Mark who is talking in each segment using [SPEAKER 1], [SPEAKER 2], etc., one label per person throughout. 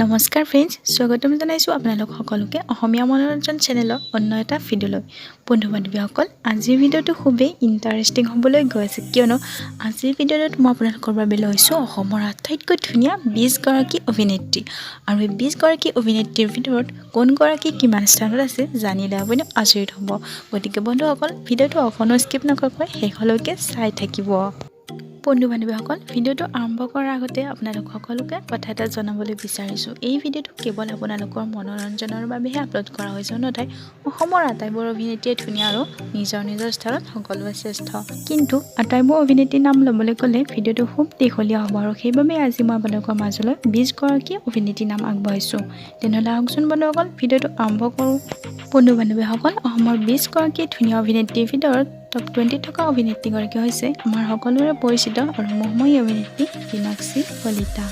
[SPEAKER 1] নমস্কাৰ ফ্ৰেণ্ডছ, স্বাগতম জনাইছোঁ আপোনালোক সকলোকে অসমীয়া মনোৰঞ্জন চেনেলৰ অন্য এটা ভিডিঅ'লৈ। বন্ধু বান্ধৱীসকল, আজিৰ ভিডিঅ'টো খুবেই ইণ্টাৰেষ্টিং হ'বলৈ গৈ আছে, কিয়নো আজিৰ ভিডিঅ'টোত মই আপোনালোকৰ বাবে লৈছোঁ অসমৰ আটাইতকৈ ধুনীয়া 20গৰাকী অভিনেত্ৰী। আৰু এই 20গৰাকী অভিনেত্ৰীৰ ভিতৰত কোনগৰাকী কিমান স্থানত আছে, জানিলে আপুনি আচৰিত হ'ব। গতিকে বন্ধুসকল, ভিডিঅ'টো অকণো স্কিপ নকৰাকৈ শেষলৈকে চাই থাকিব। বন্ধু বান্ধৱীসকল, ভিডিঅ'টো আৰম্ভ কৰাৰ আগতে আপোনালোক সকলোকে কথা এটা জনাবলৈ বিচাৰিছোঁ। এই ভিডিঅ'টো কেৱল আপোনালোকৰ মনোৰঞ্জনৰ বাবেহে আপলোড কৰা হৈছে, অন্যথাই অসমৰ আটাইবোৰ অভিনেত্ৰীয়ে ধুনীয়া আৰু নিজৰ নিজৰ স্থানত সকলোৱে শ্ৰেষ্ঠ। কিন্তু আটাইবোৰ অভিনেত্ৰীৰ নাম ল'বলৈ গ'লে ভিডিঅ'টো খুব দীঘলীয়া হ'ব আৰু সেইবাবে আজি মই আপোনালোকৰ মাজলৈ 20গৰাকী অভিনেত্ৰীৰ নাম আগবঢ়াইছোঁ। তেনেহ'লে আহকচোন বন্ধুসকল, ভিডিঅ'টো আৰম্ভ কৰোঁ। বন্ধু বান্ধৱীসকল, অসমৰ 20গৰাকী ধুনীয়া অভিনেত্ৰীৰ ভিতৰত টপ 20ত থকা অভিনেত্ৰীগৰাকী হৈছে আমাৰ সকলোৰে পৰিচিত আৰু মোহময়ী অভিনেত্ৰী মীনাক্ষী কলিতা।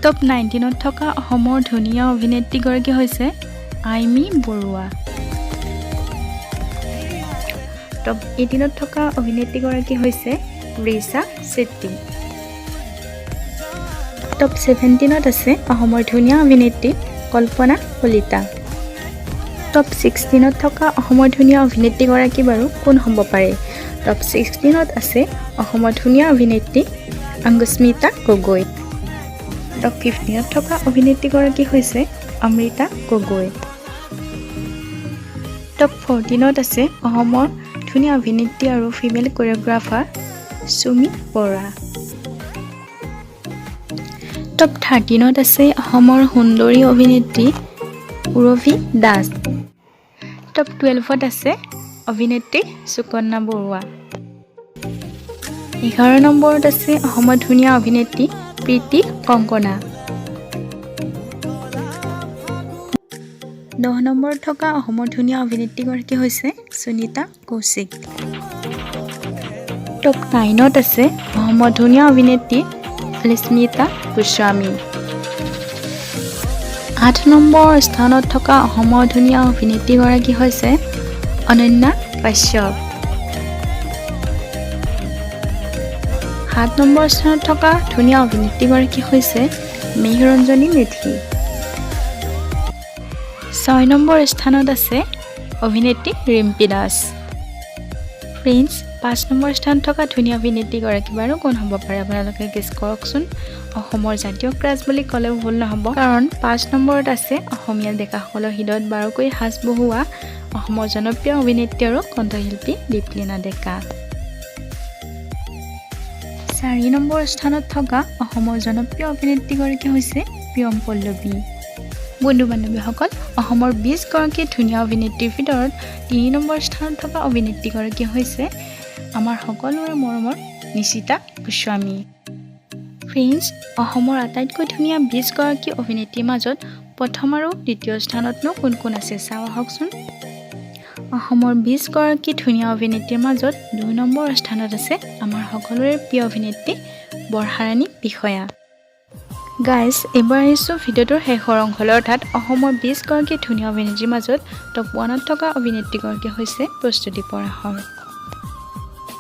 [SPEAKER 1] টপ 19ত থকা অসমৰ ধুনীয়া অভিনেত্ৰীগৰাকী হৈছে আইমী বৰুৱা। টপ 18ত থকা অভিনেত্ৰীগৰাকী হৈছে ৰিচা চেট্টি। টপ 17ত আছে অসমৰ ধুনীয়া অভিনেত্ৰী কল্পনা কলিতা। টপ 16ত থকা অসমৰ ধুনীয়া অভিনেত্ৰীগৰাকী বাৰু কোন হ'ব পাৰে? টপ 16ত আছে অসমৰ ধুনীয়া অভিনেত্ৰী অংগুস্মিতা গগৈ। টপ 15ত থকা অভিনেত্ৰীগৰাকী হৈছে অমৃতা গগৈ। টপ 14ত আছে অসমৰ ধুনীয়া অভিনেত্ৰী আৰু ফিমেল কোৰিঅ'গ্ৰাফাৰ চুমি বৰা। টপ 13ত আছে অসমৰ সুন্দৰী অভিনেত্ৰী উৰভি দাস। টপ 12ত আছে অভিনেত্ৰী সুকন্যা বৰুৱা। 11 নম্বৰত আছে অসমৰ ধুনীয়া অভিনেত্ৰী প্ৰীতি কংকনা। 10 নম্বৰত থকা অসমৰ ধুনীয়া অভিনেত্ৰীগৰাকী হৈছে সুনীতা কৌশিক। টপ 9ত আছে অসমৰ ধুনীয়া অভিনেত্ৰী অলিস্মিতা গোস্বামী। 8 নম্বৰ স্থানত থকা অসমৰ ধুনীয়া অভিনেত্ৰীগৰাকী হৈছে অনন্যা কাশ্যপ। 7 নম্বৰ স্থানত থকা ধুনীয়া অভিনেত্ৰীগৰাকী হৈছে মেঘৰঞ্জনী মেধি। 6 নম্বৰ স্থানত আছে অভিনেত্ৰী ৰিম্পী দাস। ফ্ৰেণ্ডছ, 5 নম্বৰ স্থানত থকা ধুনীয়া অভিনেত্ৰীগৰাকী বাৰু কোন হ'ব পাৰে, আপোনালোকে গেছ কৰকচোন। অসমৰ জাতীয় ক্ৰাছ বুলি ক'লেও ভুল নহ'ব, কাৰণ 5 নম্বৰত আছে অসমীয়া ডেকাসকলৰ হৃদয়ত বাৰুকৈ সাজ বহুওৱা অসমৰ জনপ্ৰিয় অভিনেত্ৰী আৰু কণ্ঠশিল্পী দীপলিনা ডেকা। 4 নম্বৰ স্থানত থকা অসমৰ জনপ্ৰিয় অভিনেত্ৰীগৰাকী হৈছে প্ৰিয়ম পল্লৱী। বন্ধু বান্ধৱীসকল, অসমৰ 20গৰাকী ধুনীয়া অভিনেত্ৰীৰ ভিতৰত 3 নম্বৰ স্থানত থকা অভিনেত্ৰীগৰাকী হৈছে আমাৰ সকলোৰে মৰমৰ নিশিতা গোস্বামী। ফ্ৰেণ্ডছ, অসমৰ আটাইতকৈ ধুনীয়া 20গৰাকী অভিনেত্ৰীৰ মাজত প্ৰথম আৰু দ্বিতীয় স্থানতনো কোন কোন আছে, চাওঁ আহকচোন। অসমৰ 20গৰাকী ধুনীয়া অভিনেত্ৰীৰ মাজত 2 নম্বৰ স্থানত আছে আমাৰ সকলোৰে প্ৰিয় অভিনেত্ৰী বৰ্ষাৰাণী বিষয়া। গাইজ, এইবাৰ আহিছোঁ ভিডিঅ'টোৰ শেষৰ অংশলৈ, অৰ্থাৎ অসমৰ 20গৰাকী ধুনীয়া অভিনেত্ৰীৰ মাজত টপ 1ত থকা অভিনেত্ৰীগৰাকী হৈছে প্ৰস্তুতি পৰাশৰ।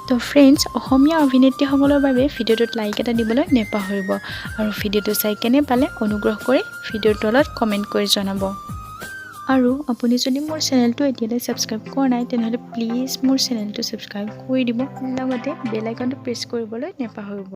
[SPEAKER 1] তো ফ্ৰেণ্ডছ, অসমীয়া অভিনেত্ৰীসকলৰ বাবে ভিডিঅ'টোত লাইক এটা দিবলৈ নেপাহৰিব আৰু ভিডিঅ'টো চাই কেনে পালে অনুগ্ৰহ কৰি ভিডিঅ'ৰ তলত কমেণ্ট কৰি জনাব। আৰু আপুনি যদি মোৰ চেনেলটো এতিয়ালৈ ছাবস্ক্ৰাইব কৰা নাই, তেনেহ'লে প্লিজ মোৰ চেনেলটো ছাবস্ক্ৰাইব কৰি দিব, লগতে বেল আইকনটো প্ৰেছ কৰিবলৈ নেপাহৰিব।